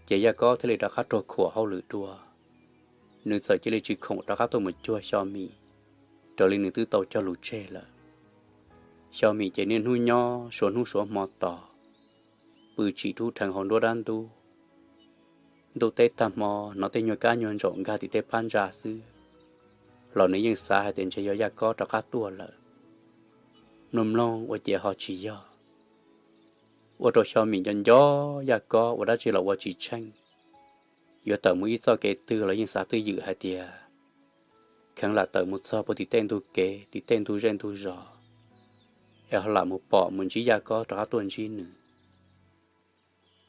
Ces Yaj Kob thiaj li rov qab raug khuam hauj lwm dua, nws txawm cia li tsis khoom rov qab tuaj mus cuag Xyo Mim raws li nws twb tau cog lus tseg lawm. Xyo Mim ces niaj hnub nyob suav hnub suav hmo tos, pw tsim dub rheev hauv nruab dab ntub. Ntuj teb tag hmo hnov tej nyuag kab nyuag ntsaum nkag tim tej phab ntsa xwb, los nws yeej xav hais tias ntshe yog Yaj Kob rov qab tuaj lawm. Mloog mloog ua ces ho tsis yog. Ua rau Xyo Mim nco nco Yaj Kob ua dab tsi los ua tsis tsheej, yuav tawm mus ib txoj kev twg los yeej xav twj ywm hais tias kheev lam tawm mus txog puag tim tej ntug kev tim tej ntug zej ntug zos, es ho lam mus pom mus ntsib Yaj Kob rov qab tuaj ntsib nws.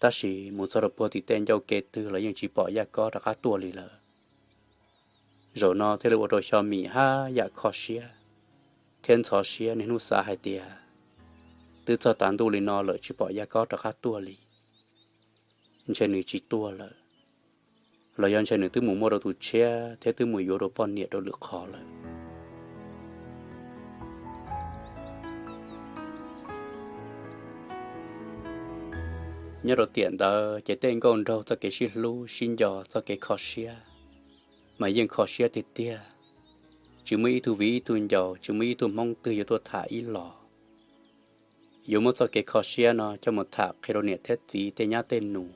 Tab sis mus txog rau puag tim tej ncauj kev twg los yeej tsis pom Yaj Kob rov qab tuaj li lawm. Zaum no thiaj li ua rau Xyo Mim haj yam kho siab thiab ntxhov siab niaj hnub xav hais tias twb txog tav ntuj li no lawm tsis pom Yaj Kob rov qab tuaj li, ntshe nws tsis tuaj lawm, los yog ntshe nws twb mus muaj rau tus tshiab thiab twb mus yuav rau poj niam rau lwm qhov lawm. Nyob rau tiam ntawd ces tej nkauj nraug txoj kev sib hlub sib nco txoj kev kho siab mas yeej kho siab tiag tiag. Tsis muaj ib tug viv ib tug ncaus, tsis muaj ib tug Hmoob twg yuav tuaj tham ib los. Yuav muab txoj kev kho siab no coj mus tham qhia rau niam thiab txiv tej nyab tej nus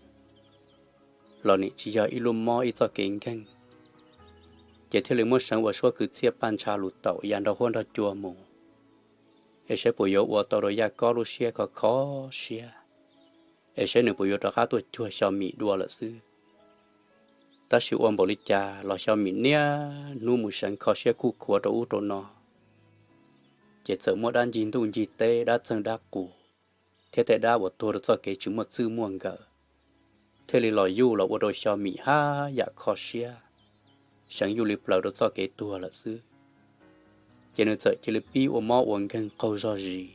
los nim tsis yog ib lub mob ib txoj kev nkeeg, ces thiaj li muab seev ua suab kwv txhiaj paj ntsha lus taum ya nrog huab nrog cua mus, es saib puas yuav ua tau rau Yaj Kob lub siab kho kho siab, es saib nws puas yuav rov qab tuaj cuag Xyo Mim dua lawm xwb. Tab sis ua npaum li cas los Xyo Mim niaj hnub mus seev kho siab kuj khuav rau ub rau no, ces txawm muaj dab ncig ntuj ncig teb, dab txeeg dab qus, thiab tej dab uas tuag rau txoj kev tsis muaj txwj muaj nkawm, thiaj li los yuj los ua rau Xyo Mim haj yam kho siab, seev yuj li plaws rau txoj kev tuag lawm xwb. Ces nws txawm cia li pib ua mob ua nkeeg qaug zog zis,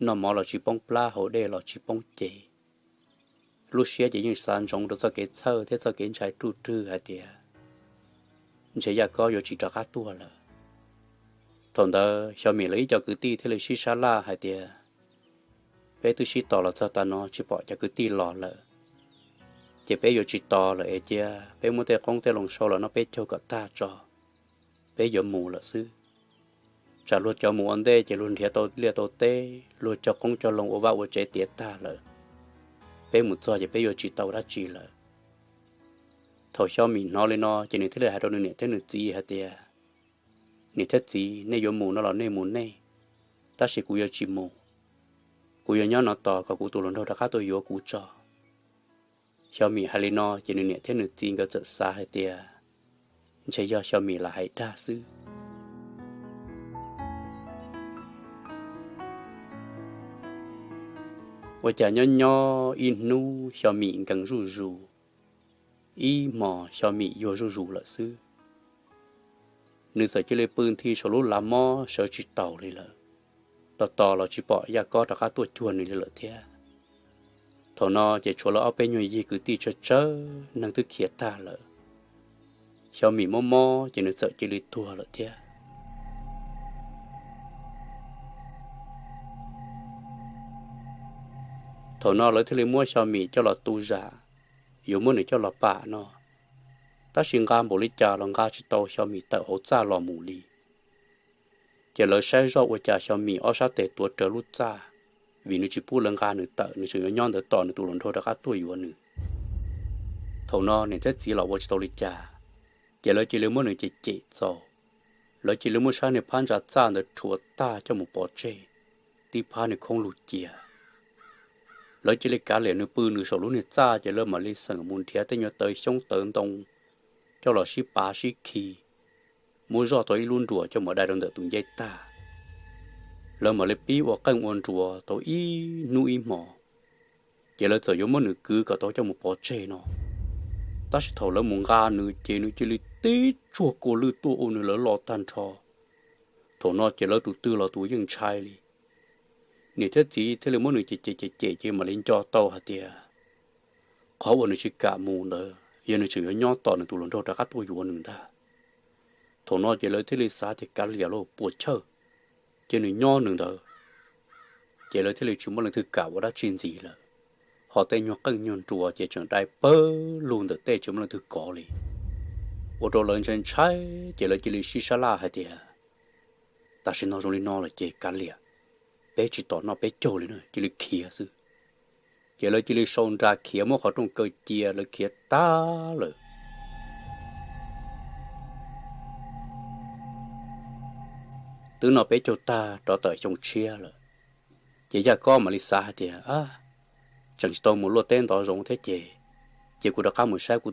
noj mov los tsis poob plab, haus dej los tsis poob ceg. Lub siab ces yeej xav ntsoov rau txoj kev txhawj thiab txoj kev ntshai ruj rwg hais tias ntshe Yaj Kob yuav tsis rov qab tuaj lawm. Thaum ntawd Xyo Mim lawv ib co kwv tij thiaj li sib sab laj hais tias, peb twb sib tos los txog tav no tsis pom cov kwv tij los lawm, ces peb yuav tsis tos lawm es cia peb muab tej qoob tej loo sau los noj peb caug kom tag tso, peb yuav mus lawm xwb. Tsam luag cov mus ua ntej ces luag nrhiav tau liaj tau teb, luag cog qoob cog loo ua vaj ua tsev tiav tag lawm, peb mus txog ces peb yuav tsis tau dab tsi lawm. Thaum Xyo Mim hnov li no ces nws thiaj li hais rau nws niam thiab nws txiv hais tias, niam thiab txiv, nej yuav mus no los nej mus nej, tab sis kuv yuav tsis mus. Kuv yuav nyob no tos kom kuv tus hluas nraug rov qab tuaj yuav kuv tso. Xyo Mim hais li no ces nws niam thiab nws txiv nkawd txawm xav hais tias ntshe yog Xyo Mim lam hais dag xwb. Ua cas nyob nyob ib hnub Xyo Mim nkees zuj zus, ib hmos Xyo Mim yuag zuj zus lawm xwb. Nws txawm cia li pw nthi saum lub lav mob sawv tsis taus li lawm, tos tos los tsis pom Yaj Kob rov qab tuaj cuag nws li lawm thiab. Thaum no ces tshuav lawv ob peb nyuag yig kwv tij tsawg tsawg neeg twb khiav tag lawm. Xyo Mim mob mob ces nws txawm cia li tuag lawm thiab. Thaum no lawv thiaj li muab Xyo Mim coj los tu zam, yuav muab nws coj los pam no, tab sis nqa npaum li cas los nqa tsis tau Xyo Mim tawm hauv txaj los mus li. Ces lawv saib zoj ua cas Xyo Mim ob sab tes tuav rawv lub txaj, vim nws tsis pub lawv nqa nws tawm, nws tseem yuav nyob ntawd tos nws tus hluas nraug rov qab tuaj yuav nws. Thaum no niam thiab txiv los ua tsis tau li cas, ces lawv cia li muab nws cem cem txaus. Lawv cia li muab sab niag phab ntsa txaj ntawd rhuav tag coj mus pov tseg, tib phab niag khoob lug cia. Lawv cia li kav liam nws pw nws saum lub niag txaj, ces lawv mam li xeem mus nrhiav tej nyuag tawv xyoob tawv ntoo coj los sib pav sib khi, muab zoj tau ib lub nruas coj mus dai rau ntawm tus ncej tag. Lawv mam li pib ua qeej ua nruas tau ib hnub ib hmos, ces lawv txawm yuav muab nws kwv kom tau coj mus pov tseg no. Tab sis thaum lawv mus nqa nws ces nws cia li tib tsuag kua lwj tuaj ua nws lawv lo tag nrho. Thaum no ces lawv tus twg los tus yeej ntshai li. Niam thiab txiv thiaj li muab nws cem cem cem cem ces mam li nco tau hais tias qhov uas nws tsis kam mus ntawd yog nws tseem yuav nyob tos nws tus hluas nraug rov qab tuaj yuav nws ntag. Thaum no ces lawv thiaj li xav tias kav liam lauj, puas chawj, cia nws nyob nws ntawd. Ces lawv thiaj li tsis muaj leej twg kam ua dab tsi ntxiv lawm. ho tej nyuag qeej nyuag nruas ces tseem dai pawg lug ntawm tej tsis muaj leej twg kov li. Ua rau lawv ntshai ntshai ces lawv cia li sib sab laj hais tias, tam sim no zoo li no lawm ces kav liam, peb tsis tos noj peb caug li na, cia li khiav xwb. Ces lawv cia li sau nra khiav, muab qhov rooj kaw cia, lawv khiav tag lawm. Twb noj peb caug tag rov tawm xyoo tshiab lawm, ces Yaj Kob mam li xav hais tias, tseem tsis tau mus luaj teb ntov zoov thiab ces, ces kuv rov qab mus saib kuv